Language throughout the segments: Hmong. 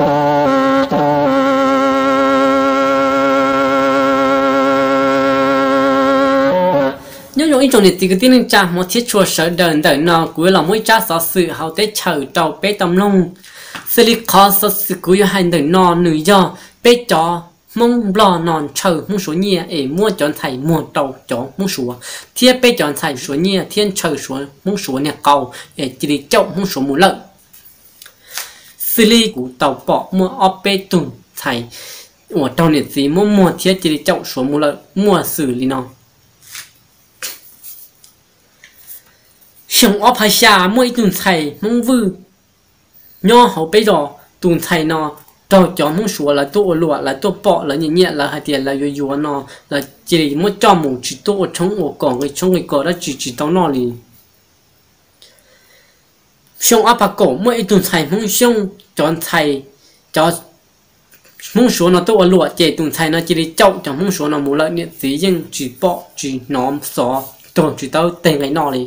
Nyob zoo ib tsoom niam txiv kwv tij neej tsa hmov thiab tshua sawv daws, ntawm no kuv yuav los muab ib tsab xov xwm hauv teb chaws rau peb tau mloog. Xws li qhov xov xwm kuv yuav hais ntawm no nws yog peb cov Hmoob Nplog no ntshaw Hmoob Suav nyiaj es muab cov ntxhais muag rau cov Hmoob Suav, thiab peb cov ntxhais Suav nyiaj thiab ntshaw Suav, Hmoob Suav niag qau es cia li caum Hmoob Suav mus lawm. Xws li kuv tau pom muaj ob peb tug ntxhais uas raug niam txiv muab muag thiab cia li caum Suav mus lawm muaj xws li no. Xyoo ob phav xya muaj ib tug ntxhais Hmoob Vwj nyob hauv peb zos. Tus ntxhais no raug cov Hmoob Suav lawv tuaj ua luam, lawv tuaj pom lawv nyiam nyiam, lawv hais tias lawv yuav yuav no, lawv cia li muab coj mus tsis tuaj ua tshoob ua kos, nqi tshoob nqi kos dab tsi tsis tau noj li. Xyoo ob phav kaum muaj ib tug ntxhais Hmoob Xyooj, cov ntxhais, cov Hmoob Suav no tuaj ua luam ces tus ntxhais no cia li caum cov Hmoob Suav no mus lawm, niam txiv yeej tsis pom tsis hnov xov, tuag tsis tau teg nqi noj li.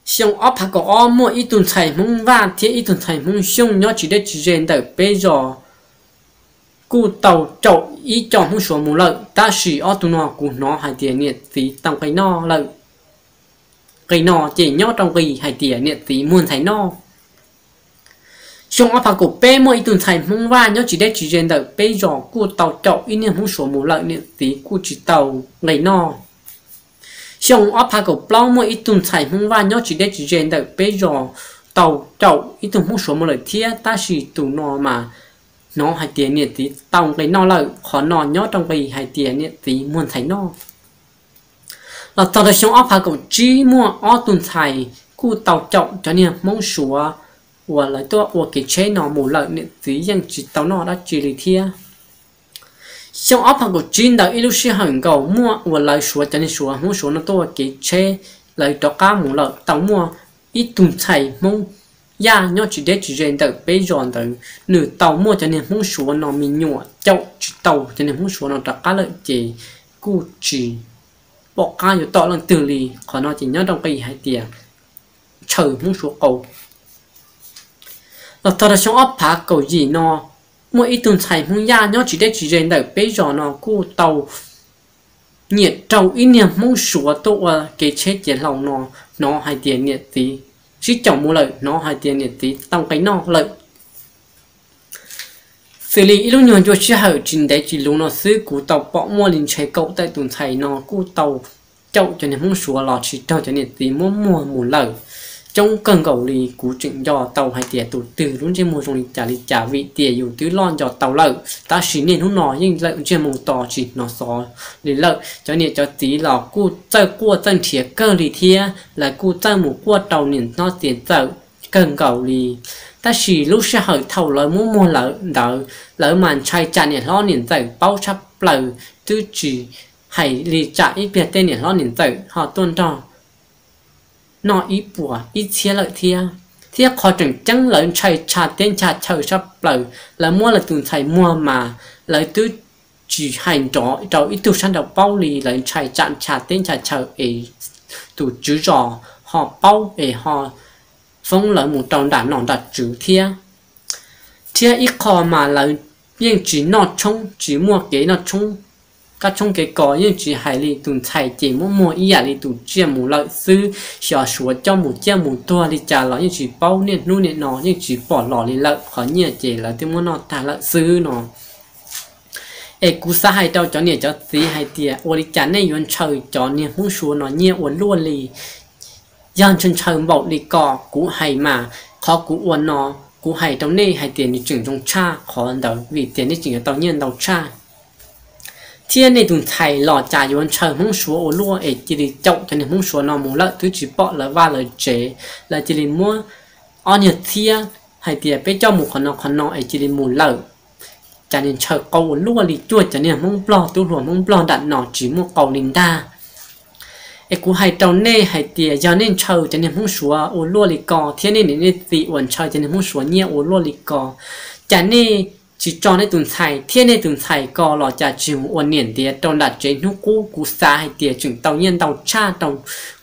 Xyoo ob phav kaum ob muaj ib tug ntxhais Hmoob Vaj thiab ib tug ntxhais Hmoob Xyooj nyob tsis deb tsis ze ntawm peb zos kuj tau caum ib co Hmoob Suav mus lawm, tab sis ob tug no kuv hnov hais tias niam txiv tau nqi noj lawm. Nqi no ces nyob rau nqi hais tias niam txiv muag ntxhais noj. Xyoo ob phav kaum peb muaj ib tug ntxhais Hmoob Vaj nyob tsis deb tsis ze ntawm peb zos kuj tau caum ib niag Hmoob Suav mus lawm, niam txiv kuj tsis tau nqi noj. Xyoo ob phav kaum plaub muaj ib tug ntxhais Hmoob Vaj nyob tsis deb tsis ze ntawm peb zos tau caum ib tug Hmoob Suav mus lawm thiab, tab sis tus no mas hnov hais tias niam txiv tau nqi noj lawm. Qhov no nyob rau nqi hais tias niam txiv muag ntxhais noj. Los txog rau xyoo ob phav kaum tsib muaj ob tug ntxhais kuj tau caum cov niag Hmoob Suav uas lawv tuaj ua kev tsheb no mus lawm, niam txiv yeej tsis tau noj dab tsi li thiab. Xyoo ob phav kaum tsib ntawm ib lub sij hawm nkaus muaj uas lawv Suav, cov niag Suav, Hmoob Suav no tuaj ua kev tsheb, lawv rov qab mus lawm, tau muaj ib tug ntxhais Hmoob Yaj nyob tsis deb tsis ze ntawm peb zos ntawd, nws tau muaj cov niag Hmoob Suav no me nyuam caum tsis tau cov niag Hmoob Suav no rov qab lawm ces kuj tsis pom qab yuav tom leej twg li. Qhov no ces nyob rau nqi hais tias ntshaw Hmoob Suav qau. Los txog rau xyoo ob phav kaum yim no, muaj ib tug ntxhais Hmoob Yaj nyob tsis deb tsis ze ntawm peb zos no kuj tau nyiam raug ib niag Hmoob Suav tuaj ua kev tsheb ciav hlau no, hnov hais tias niam txiv sib caum mus lawm, hnov hais tias niam txiv tau nqi noj lawm. Xws li ib lub nyuag ncua sij hawm tsis ntev tsis luv no xwb, kuv tau pom muaj li ntshe kaum tawm tus ntxhais no kuj tau caum cov niag Hmoob Suav los tsis raug cov niam txiv muab muag mus lawm. Coob kawg nkaus li, kuv tseem nco tau hais tias tus twg lub ntsej muag zoo li cas li cas, vim tias yus twb loj nco tau lawm, tab sis niaj hnub no yeej lawm ntsej muag to tsis hnov xov li lawm. Cov niam cov txiv los kuj txawj quaj txawj nrhiav kawg li thiab, lawv kuj txawj mus quaj rau niam hlob txiv ntxawm kawg nkaus li. Tab sis lub sij hawm thaum lawv muab muag lawm ntawd, lawv mas ntshai tsam niam hlob niam ntxawm paub tshaj plaws, twb tsis hais li tsam ib pliag tej niam hlob niam ntxawm ho tuaj nrog noj ib puas ib txhiab lawm thiab. Thiab qhov tseem ceeb lawv ntshai ntsha teb ntsha chaw tshaj plaws, lawv muab lawv tus ntxhais muag mas lawv twb tsis hais nrov rau ib tug sab nraud paub li, lawv ntshai tsam ntsha teb ntsha chaw es tus tswv zos ho paub es ho foob lawv mus rau nram nom nram tswv thiab. Thiab ib qho mas lawv yeej tsis noj tshoob, tsis muaj kev noj tshoob, kab tshoob kev kos, yeej tsis hais li, tus ntxhais ces muab muag ib yam li tus tsiaj mus lawm xwb. Xyov Suav coj mus ciaj mus tuag li cas los yeej tsis paub, niaj hnub niaj no yeej tsis pom los li lawm, qhov nyiaj ces lawv twb muab noj tag lawm xwb no. Es kuv xav hais rau cov niam cov txiv hais tias ua li cas nej yuav ntshaw cov niag Hmoob Suav no nyiaj ua luaj li? Yog ntshaw ntshaw npaum li ko, kuv hais mas, qhov kuv ua no, kuv hais rau nej hais tias nws tseem zoo tshaj qhov ntawd, vim tias nej tseem yuav tau nyiaj ntau tshaj. Thiab nej tus ntxhais los cas yuav ntshaw Hmoob Suav ua luaj es cia li caum cov niag Hmoob Suav no mus lawm, twb tsis pom lawv vaj lawv tsev, lawv cia li muab ob niag txhiab hais tias peb coj mus qhov no qhov no es cia li mus lawm. Cas niag ntshaw qau ua luaj li, cuag cov niag Hmoob Nplog, tub hluas Hmoob Nplog nram no tsis muaj qau li ntag. Es kuv hais rau nej hais tias yog nej ntshaw cov niag Hmoob Suav ua luaj li ko, thiab nej niam nej txiv uas ntshaw cov niag Hmoob Suav nyiaj ua luaj li ko, cas nej tsis tso nej tus ntxhais thiab nej tus ntxhais ko los cas tsis mus ua niam ntiav rau nram tsev hnub qub? Kuv xav hais tias tseem tau nyiaj ntau tshaj rau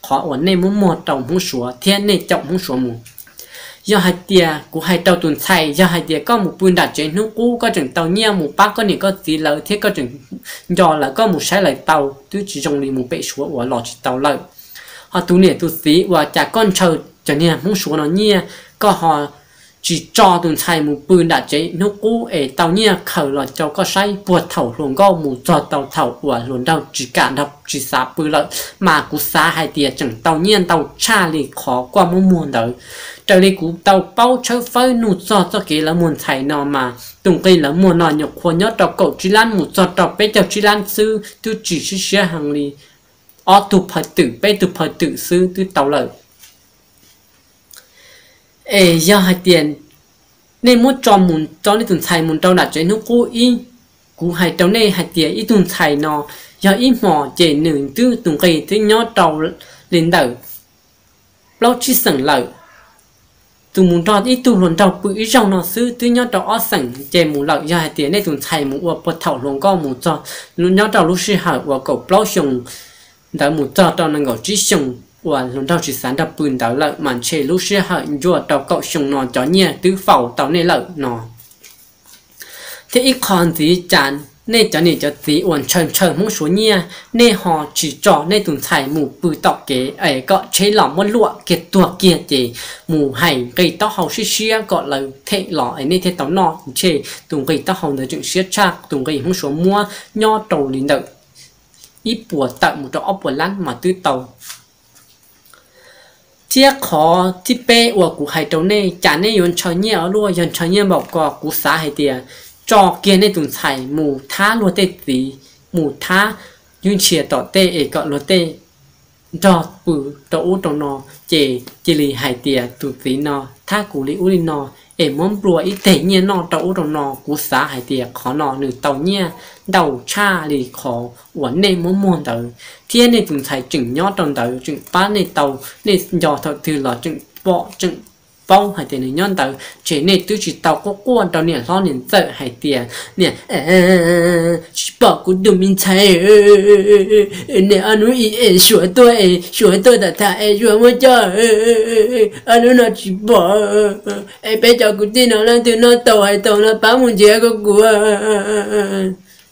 qhov uas nej muab muag rau Hmoob Suav thiab nej caum Hmoob Suav mus. Yog hais tias kuv hais rau tus ntxhais, yog hais tias koj mus pw nram tsev hnub qub koj tseem tau nyiaj mus pab koj niam koj txiv lawv thiab koj tseem nco lawv, koj mus saib lawv tau, twb tsis zoo li mus pem Suav uas los tsis tau lawm. Ho tus niam tus txiv uas cas koj ntshaw cov niag Hmoob Suav no nyiaj, koj ho tsis tso tus ntxhais mus pw nram tsev hnub qub es tau nyiaj khaws los rau koj saib puag thaum hluas nkauj mus txog tau thaum uas hluas nraug tsis kam nrog tsis xav pw lawm, mas kuv xav hais tias tseem tau nyiaj ntau tshaj li qhov koj muab muag ntawd. Raws li kuv tau paub tshawb fawb nug txog txoj kev lawv muag ntxhais no mas tus nqi lawv muag no nyuam qhuav nyob rau kaum tsib lab mus txog rau peb caug tsib lab xwb, twb tsis siab siab heev li ob tug phaw twm peb tug phaw twm xwb twb tau lawm. Es yog hais tias nej muab tso mus rau nej tus ntxhais mus rau nram tsev hnub qub ib, kuv hais rau nej hais tias ib tug ntxhais no yog ib hmos ces nws twb tus nqi twb nyob rau li ntawm plaub tsib xeem lawm. Tus mus nrog ib tug hluas nraug pw ib zaug no xwb twb nyob rau ob xeem ces mus lawm. Yog hais tias nej tus ntxhais mus ua puag thaum hluas nkauj mus txog nyob rau lub sij hawm uas kaum plaub xyoo ntawd mus txog rau nees nkaum tsib xyoo uas hluas nraug tsis xav nrog pw ntawd lawm mas ntshe lub sij hawm ncua rau kaum xyoo no cov nyiaj twb faus tau nej lawm no. Thiab ib qho ntxiv cas nej cov niam cov txiv uas ntshaw ntshaw Hmoob Suav nyiaj, nej ho tsis tso nej tus ntxhais mus pw tom kev es kom tsheb los muab luam kiag tuag kiag ces mus hais nqi taub hau siab siab kom lawv them los es nej thiaj tau noj. Ntshe tus nqi taub hau ntawd tseem siab tshaj tus nqi Hmoob Suav muab nyob rau li ntawm ib puas tawm mus rau ob puas lab mas twb tau. Thiab qhov thib peb uas kuv hais rau nej, cas nej yuav ntshaw nyiaj ua luaj, yog ntshaw nyiaj npaum ko kuv xav hais tias tso kiag nej tus ntxhais mus thab luag tej txiv, mus thab ywj ntxhia tom tej es kom luag tej nrog pw rau ub rau no, ces cia li hais tias tus txiv no thab kuv li ub li no es muab nplua ib teg nyiaj noj rau ub rau no. Kuv xav hais tias qhov no nws tau nyiaj ntau tshaj li qhov uas nej muab muag ntawd, thiab nej tus ntxhais tseem nyob rau ntawd tseem pab nej tau, nej nco thaum twg los tseem pom tseem paub hais tias nws nyob ntawd, ces nej twb tsis tau quaj quaj rau niam hlob niam ntxawm hais tias niam, tsis pom kuv tus me ntxhais, niam ob hnub ib es Suav tuaj es Suav tuaj tham tham es Suav muab coj, ob hnub no tsis pom, es peb cov kwv tij no leej twg noj tau hais tau no pab mus nrhiav rau kuv.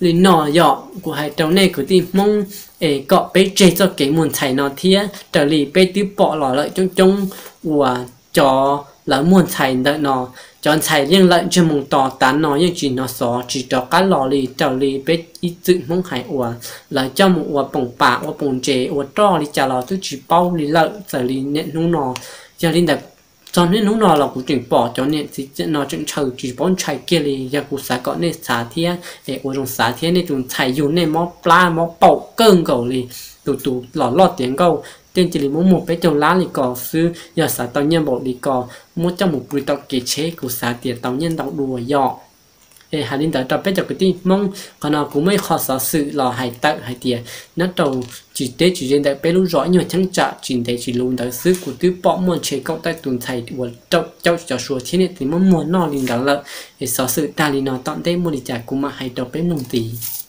Li no yog kuv hais rau nej kwv tij Hmoob es kom peb tseg txoj kev muag ntxhais no thiab. Raws li peb twb pom los lawm coob coob uas cov lawv muag ntxhais ntawm no, cov ntxhais yeej lawm ntsej muag to tav no yeej tsis hnov xov tsis rov qab los li. Raws li peb ib txwm Hmoob hais uas lawv coj mus ua poom pam ua poom ntses ua roj li cas los twb tsis paub li lawm. Txawm li niaj hnub no, yog li ntawd txog niaj hnub no los kuv tseem pom cov niam txiv no tseem ntshaw tsis paub ntshai kiag li. Yog kuv xav kom nej xav thiab es ua zoo xav thiab, nej tus ntxhais yug nej mob plab mob paum kawg nkaus li, tus tus los loj tiav nkauj, tej cia li muab muag peb caug lab li ko xwb. Yog xav tau nyiaj npaum li ko, muab coj mus pw tau kev tsheb kuv xav tias tau nyiaj ntau dua yom. Es hais li ntawd rau peb cov kwv tij Hmoob, qhov no kuv muaj ib qho xov xwm los hais tawm hais tias nyob rau tsis deb tsis ze ntawm peb lub zos ib nyuag cheeb tsam tsis ntev tsis luv ntawd xwb kuv twb pom muaj ntshe kaum tawm tus ntxhais uas raum caum cov Suav thiab niam txiv muab muag noj li ntawd lawm. Es xov xwm tag li no, tom ntej muaj li cas kuv mam hais rau peb mloog ntxiv.